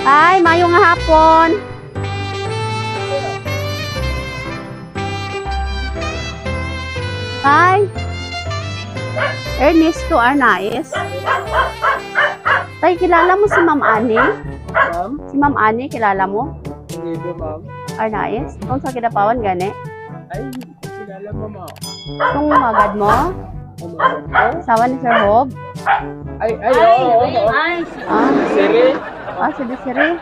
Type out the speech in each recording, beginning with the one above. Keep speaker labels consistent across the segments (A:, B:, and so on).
A: Ay, maayong nga hapon. Tay. Ernesto Arnaiz. Tay, kilala mo si Ma'am Annie?
B: Ma'am?
A: Si Ma'am Annie, kilala mo?
B: Hindi ba, ma'am?
A: Arnaiz? Kung sa Kidapawan, gani?
B: Ay, hindi ko kilala, ma'am. Ah.
A: Kung magad mo?
B: Ano ba?
A: Asawa ni Sir Hob?
B: Ay, ay, oo, oo, oo.
C: Ay,
A: Ah,
B: Siri?
A: ah, si Desiree.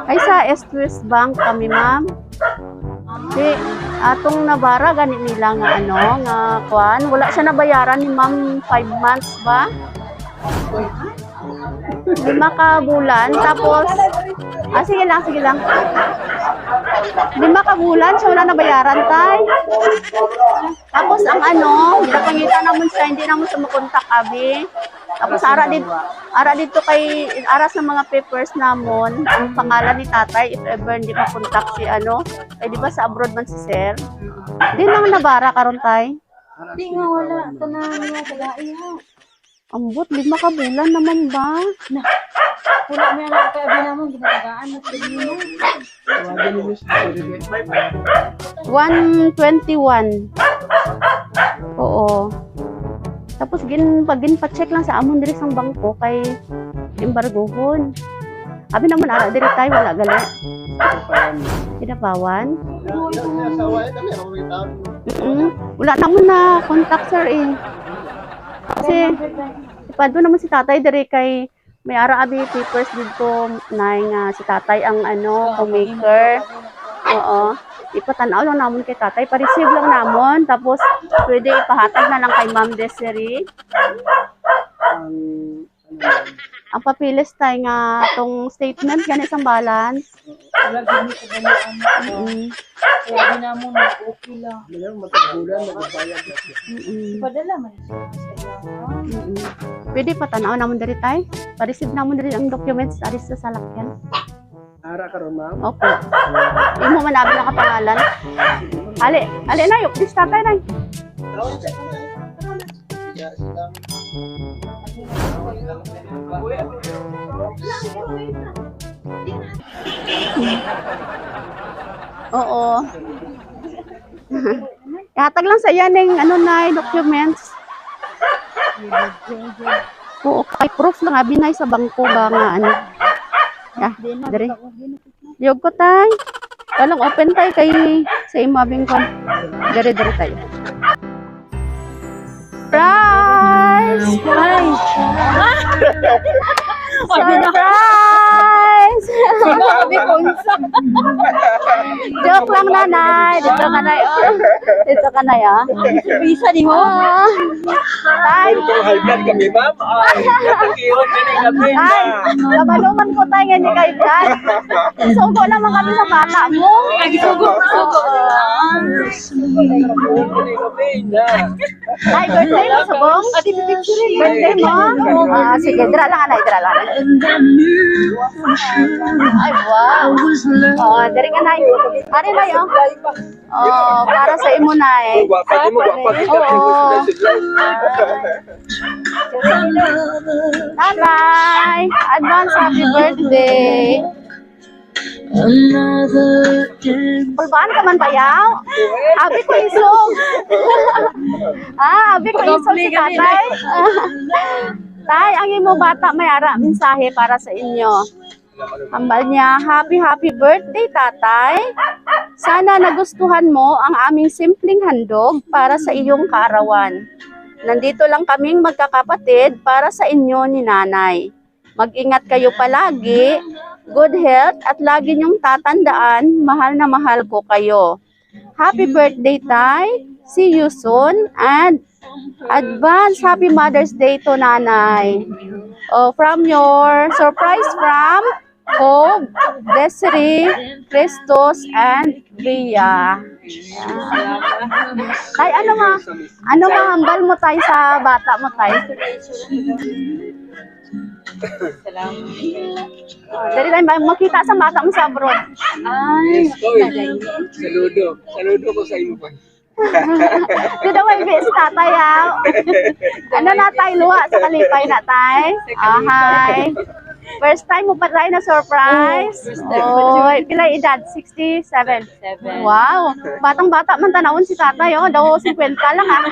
A: Ay, sa East West Bank kami, ma'am. Si atong nabara gani nila nga ano nga kwan, wala siya nabayaran ni ma'am 5 months ba? 5 ka bulan, tapos ah, sige lang, sige lang. 5 ka bulan siya wala nabayaran, tay. Tapos ang ano, napangita namon siya, hindi namon siya makontak abi. Tapos ara dito kay ara sa mga papers namon, ang pangalan ni tatay if ever hindi makontak si ano, ay di ba sa abroad man si sir? Di nang nabara karon, tay.
C: Di nga wala. Tanan nga tagai ha.
A: Ambot, 5 ka bulan naman ba?
C: Wala mo yan kay abi namon ginatagaan mo sa mo.
B: Tawagan niyo si Siri.
A: 121. Oo. Tapos gin pag gin pa-check lang sa amon diri sang bangko kay embargohon. Abi naman ara diri tayo wala gali. Kinapawan. Wala naman na contact, sir, eh. Kasi ipado naman si tatay diri kay may ara abi papers dito na nga si tatay ang ano, co-maker. Oo. Ipatanaw lang namon kay tatay. Pa-receive lang namon. Tapos, pwede ipahatag na lang kay Ma'am Desiree.
B: Ang, ano, ma'am?
A: Ang papilis tayo nga tong statement gani isang balance.
C: Wala gid ni kabalian. Kaya abi namon okay lang.
B: Ano, matag bulan, nagbayad na siya.
C: Padala man siya sa iya.
A: Pwede patanaw namon diri, tay. Pa-receive namon diri ang documents aris sa salakyan.
B: Ara ka ron, ma'am?
A: Opo. Imo man abi nakapangalan. Ali, ali na yok, please tatay na. Oo. Ihatag lang sa iya ning ano na documents. Oo, kay proof lang abi nay sa bangko ba nga ano. Ya, diri. Liyog ko, tay. Walang open tay kay sa imo abing kon. Diri diri tayo. Surprise!
C: Ay.
A: Surprise!
C: Abi konsa.
A: Joke lang, nanay. Dito ka na, oh. Dito ka na, oh.
C: Bisa di ho.
A: Oh. Tay,
B: Kung high blood kami, ma'am, ay, natakiwan na ni kami na.
A: tay. Kabaluman ko tay nga ni kay Brad. Sugo naman kami sa bata mo.
C: Ay, sugo, sugo.
B: Natakiwan na kami na.
A: Tay, birthday mo subong?
C: Ati picture.
A: Birthday mo? Ah, sige, dira lang anay, dira lang. Ay, wow. Oh, diri ka nay. Ari nay, oh. Oh, para sa imo, nay.
B: Gwapa, di mo gwapa.
A: Oo. Tatay, advance happy birthday. Pulbaan ka man bayaw? Abi ko isog. Ah, abi ko isog si tatay. Tay, ang imo bata may ara mensahe para sa inyo. Hambal niya, "Happy happy birthday, tatay. Sana nagustuhan mo ang aming simpleng handog para sa iyong kaarawan. Nandito lang kaming magkakapatid para sa inyo ni nanay. Mag-ingat kayo palagi, good health at lagi niyong tatandaan, mahal na mahal ko kayo. Happy birthday, Tay. See you soon and advance happy Mother's Day to nanay. Oh, from your surprise from Hope, Desiree, Christos, and Bria." Tay, ano mahambal mo tayo sa bata mo, tay?
C: Salamat.
A: Oh, dali tayo makita sa bata mo sa abroad.
C: Ay,
B: Oy, saludo. Saludo ko sa imo pa.
A: Di daw may bis tatay ha. Ano na tay, luha sa kalipay na tay? Ah, hi. First time mo pa tayo na surprise?
C: First time.
A: Oy, pila edad? 67.
C: Seven.
A: Wow. Batang-bata man tanawon si tatay, oh. Daw 50 lang ah.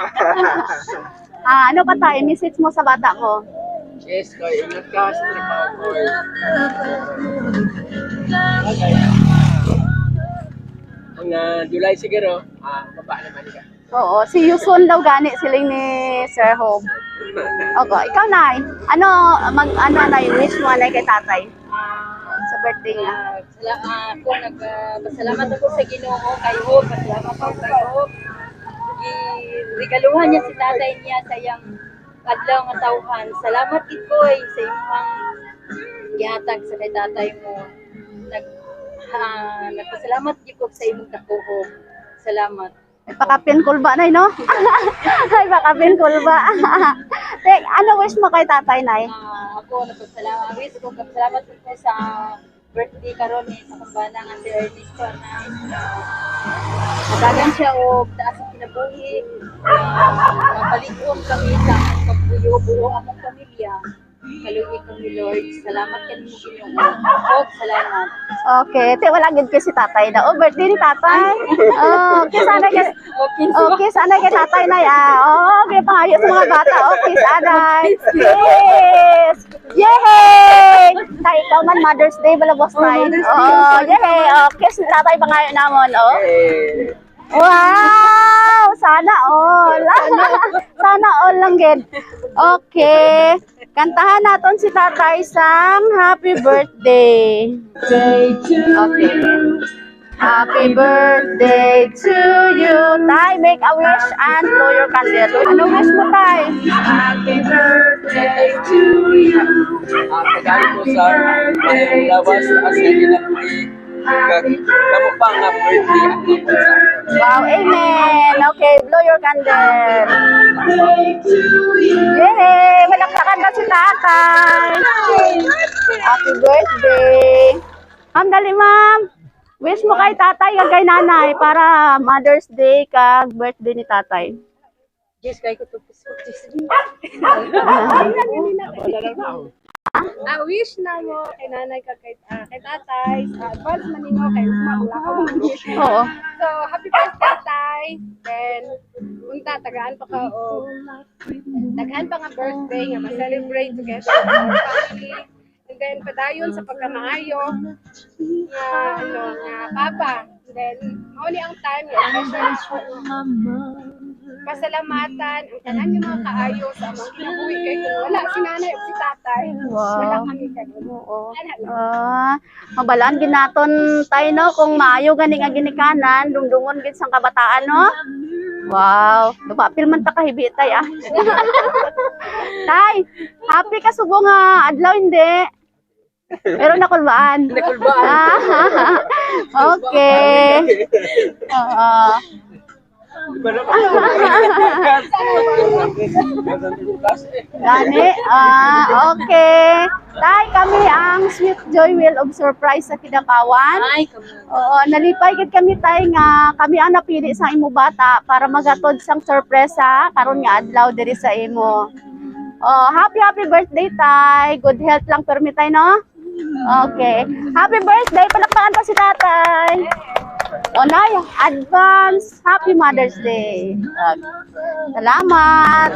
A: Ah, ano pa tayo? Message mo sa bata mo.
B: Yes, koy, ingat ka sa trabaho, koy. Okay. Mga July siguro, baba naman ka.
A: Oo, see you soon daw gani siling ni Sir Hope. Okay, ikaw, Nay. Ano mag ano nay wish mo nay kay tatay sa birthday niya?
C: Ako nagpasalamat ako sa Ginoo kay Hope, pasalamat ako kay Hope. Giregaluhan niya si tatay niya sa iyang adlaw nga tawhan. Salamat gid koy sa imong gihatag sa kay tatay mo. Nagpasalamat gid ko sa imong kakuhog. Salamat.
A: Ay, pakapin kulba nay, no? Ay, pakapin kulba. Tek, ano wish mo kay tatay, nay?
C: Ako nagpasalamat, wish ko pasalamat ko sa birthday karon ni sa kumbana nga si Ernesto na madagan siya og taas ang kinabuhi. Mapalig-on kami sa among pagpuyo, buo among pamilya. Kaluoy kami, Lord. Salamat kanimo, Ginoo. Og salamat.
A: Okay, te wala gid ko si tatay na. Oh, birthday ni tatay. Oh, okay, sana kay
C: Okay.
A: Okay, sana kay tatay na ah. Oh, okay, pangayo sa mga bata. Okay, sanay. Yes! Yay! Tay, ikaw man Mother's Day bala boss
C: Oh,
A: tay.
C: Mother's Day.
A: Oh, yay! Oh, kiss ni tatay pangayo namon, oh.
B: Eh,
A: Wow! Sana all. Sana all lang gid. Okay. Kantahan naton si tatay sang happy birthday. Okay. Happy birthday to you. Tay, make a wish and blow your candle. Ano wish mo, Tay?
B: Tagaan ko sa mayong lawas as nga ginabuhi. Kag kamo pa nga birthday ang mabot sa akon.
A: Wow, amen. Okay, blow your candle. Yay! Malakpakan na si tatay. Happy birthday. Ma'am, dali ma'am. Wish mo kay tatay kag kay nanay para Mother's Day kag birthday ni tatay.
C: Diyos kay ko tupos ko. Diyos.
D: Ah, wish na mo kay nanay ka kay tatay sa advance man ninyo kay ugma wala ka wish.
A: Oo.
D: So, happy birthday, tay. Then unta tagaan pa ka og daghan pa nga birthday nga ma-celebrate together with our family. And then padayon sa pagkamaayo nga ano nga papa. And then mao ni ang time nga especially pasalamatan ang tanan nga mga kaayo sa among kinabuhi kay kung wala si nanay ug si tatay, wala kami karon.
A: Oo.
D: Ana lang.
A: Ah, mabalaan ginaton tayo no kung maayo gani nga ginikanan, dungdungon gid sang kabataan no. Wow, dupapil man ta kahibi tay ah. Tay, happy ka subong nga adlaw hindi. Pero nakulbaan.
B: Nakulbaan.
A: Ah, okay. Oo.
B: Di ba na?
A: Gani, ah, okay. Tay, kami ang Sweet Joy Wheel of Surprise sa Kidapawan.
C: Ay, kamo.
A: Oo, nalipay gid kami tay nga kami ang napili sa imo bata para magatod sang sorpresa karon nga adlaw diri sa imo. Oh, happy happy birthday tay. Good health lang permi tay no? Okay. Happy birthday. Palakpakan pa si tatay. O nay, advance happy Mother's Day. Salamat.